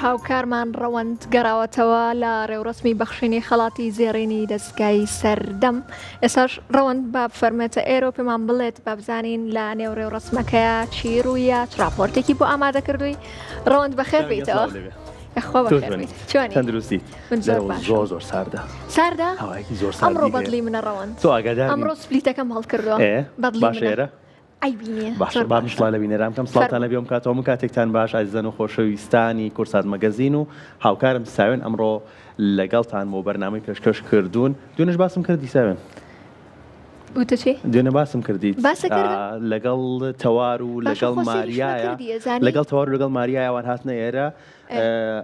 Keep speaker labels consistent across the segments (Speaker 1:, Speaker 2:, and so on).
Speaker 1: هاوکارمان ڕەوەند گەڕاوەتەوە لە ڕێوڕەسمی بەخشینی خەڵاتی زێڕینی دەزگای سەردەم. ئێستاش ڕەوەند با بفەرموێتە ئێرە و پێمان بڵێت با بزانین لە نێو ڕێوڕەسمەکەیا چی ڕوویە، چ ڕاپۆرتێکی بۆ ئامادە کردووی. ڕەوەند بەخێر بێیتەوە. یاخوا بەخێر بێیت. چۆنی؟
Speaker 2: تەندروستیت؟
Speaker 1: من زۆر باشم.
Speaker 2: زۆر زۆر ساردە.
Speaker 1: ساردە؟
Speaker 2: هەوایەکی زۆر ساردی
Speaker 1: ئەمڕۆ بەدڵی منە ڕەوەند.
Speaker 2: تۆ ئاگادار
Speaker 1: ئەمڕۆ سپلیتەکەم هەڵکردووە. بەدڵی
Speaker 2: باشە
Speaker 1: منە.
Speaker 2: ئێرە؟
Speaker 1: عەیبی نییە.
Speaker 2: باشە
Speaker 1: زۆر
Speaker 2: با
Speaker 1: باشە.
Speaker 2: منیش سڵاو لە بینەران بکەم سڵاوتان
Speaker 1: فەرموو.
Speaker 2: لەبێ ئەم کاتەوە من کاتێکتان باش ئازیزان و خۆشەویستانی کوردسات مەگەزین و هاوکارم ساوێن ئەمڕۆ لەگەڵتان بۆ بەرنامەی پێشکەش کردوون دوێنێش باسم کردی ساوێن
Speaker 1: وتت چی؟
Speaker 2: دوێنێ باسم کردیت
Speaker 1: باسە کردم؟
Speaker 2: ئا، لەگەڵ تەوار و
Speaker 1: باشە
Speaker 2: لەگەڵ
Speaker 1: خۆ سەیریشمە
Speaker 2: ماریایە
Speaker 1: کردی ئەزانی؟
Speaker 2: لەگەڵ تەوار و لەگەڵ ماریایە ئەوان هاتنە ئێرە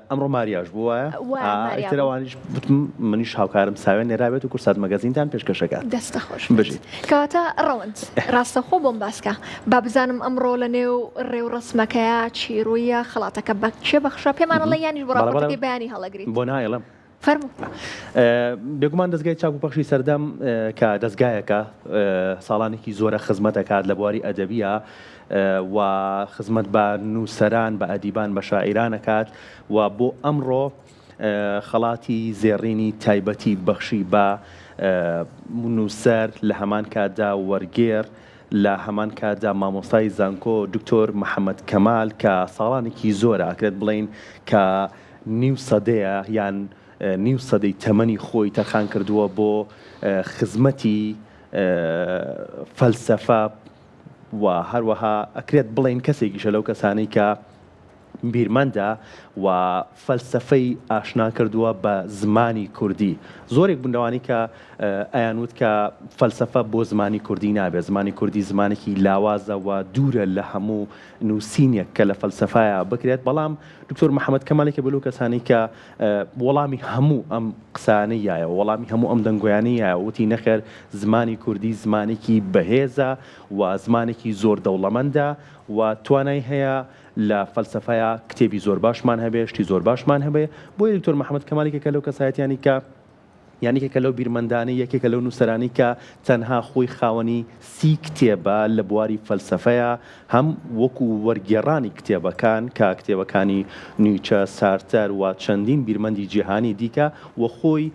Speaker 2: ئەمڕۆ ماریاش بوو وایە؟ ئیتر ئەوانیش وتم منیش هاوکارم ساوێن نێرابێت و کوردسات مەگەزینتان پێشکەشەکات.
Speaker 1: دەستە خۆش بێت. کەواتە ڕەوەند ڕاستەوخۆ بۆم باسکە با بزانم ئەمڕۆ لە نێو ڕێوڕەسمەکەیا چی ڕوویە خەڵاتەکە بە کێ بەخشرا پێمان ئەڵێ یانیش بۆ ڕاپۆرتەکەی بەیانی هەڵەگریت؟
Speaker 2: بۆ نایڵێم.
Speaker 1: فەرموو.
Speaker 2: بێگومان دەزگای چاپ و پەخشی سەردەم کە دەزگایەکە ساڵانێکی زۆرە خزمەت ئەکات لە بواری ئەدەبیە و خزمەت بە نووسەران بە ئەدیبان بە شاعیران ئەکات و بۆ ئەمڕۆ خەڵاتی زێڕینی تایبەتی بەخشی بە نووسەر لە هەمان کاتدا وەرگێڕ لە هەمان کاتدا مامۆستای زانکۆ دکتۆر محەمەد کەمال کە ساڵانێکی زۆرە ئەکرێت بڵێین کە نیو سەدەیە یان نیو سەدەی تەمەنی خۆی تەرخان کردووە بۆ خزمەتی فەلسەفە و هەروەها ئەکرێت بڵێین کەسێکیشە لەو کەسانەی کە بیرمەندە و فەلسەفەی ئاشنا کردووە بە زمانی کوردی. زۆرێک بوون لەوانەی کە ئەیانوت کە فەلسەفە بۆ زمانی کوردی نابێت، زمانی کوردی زمانێکی لاوازە و دوورە لە هەموو نووسینێک کە لە فەلسەفەیا بکرێت، بەڵام دکتۆر محەمەد کەمال یەکێک بوو لەو کەسانەی کە وەڵامی هەموو ئەم قسانەی یایەوە، وەڵامی هەموو ئەم دەنگۆیانەی یایەوە، وتی نەخێر زمانی کوردی زمانێکی بەهێزە و زمانێکی زۆر دەوڵەمەندە و توانای هەیە لە فەلسەفەیا کتێبی زۆر باشمان هەبێ، شتی زۆر باشمان هەبێ، بۆیە دکتۆر محەمەد کەمال یەکێکە لەو کەسایەتیانەی کە یان یەکێکە لەو بیرمەندانەی، یەکێکە لەو نووسەرانەی کە تەنها خۆی خاوەنی سی کتێبە لە بواری فەلسەفەیە، هەم وەکو وەرگێڕانی کتێبەکان کە کتێبەکانی نیچە، سارتەر و چەندین بیرمەندی جیهانی دیکە و خۆی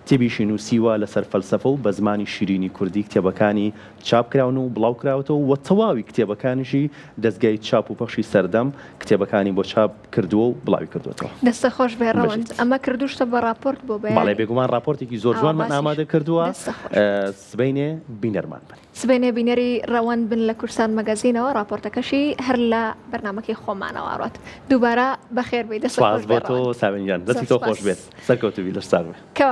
Speaker 2: کتێبیشی نووسیوە لەسەر فەلسەفە و بە زمانی شیرینی کوردی کتێبەکانی چاپ کراون و بڵاو کراوەتەوە و تەواوی کتێبەکانیشی دەزگای چاپ و پەخشی سەردەم کتێبەکانی بۆ چاپ کردووە و بڵاوی کردووەتەوە.
Speaker 1: دەستە خۆش بێ ڕەوەند
Speaker 2: بژیت.
Speaker 1: ئەمە کردوشتە بە ڕاپۆرت بۆ
Speaker 2: بەڵێ
Speaker 1: بەیانی.
Speaker 2: بێگومان ڕاپۆرتێکی زۆر
Speaker 1: ئاوا
Speaker 2: جوانمان
Speaker 1: باسیش
Speaker 2: ئامادە کردووە
Speaker 1: دەستە خۆش بێت.
Speaker 2: سبەینێ بینەرمان بن.
Speaker 1: سبەینێ بینەری ڕەوەند بن لە کوردستان مەگەزینەوە ڕاپۆرتەکەشی هەر لە بەرنامەکەی خۆمانەوە ئەڕوات. دووبارە بەخێر بێی دەستت
Speaker 2: سپاس
Speaker 1: خۆش
Speaker 2: بۆ
Speaker 1: بێ
Speaker 2: تۆ
Speaker 1: ڕەوەند.
Speaker 2: ساوێن گیان
Speaker 1: زۆر
Speaker 2: دەستی تۆ خۆش
Speaker 1: سپاس.
Speaker 2: بێت سەرکەوتوو بی لەش ساغ بێ.
Speaker 1: کەوا.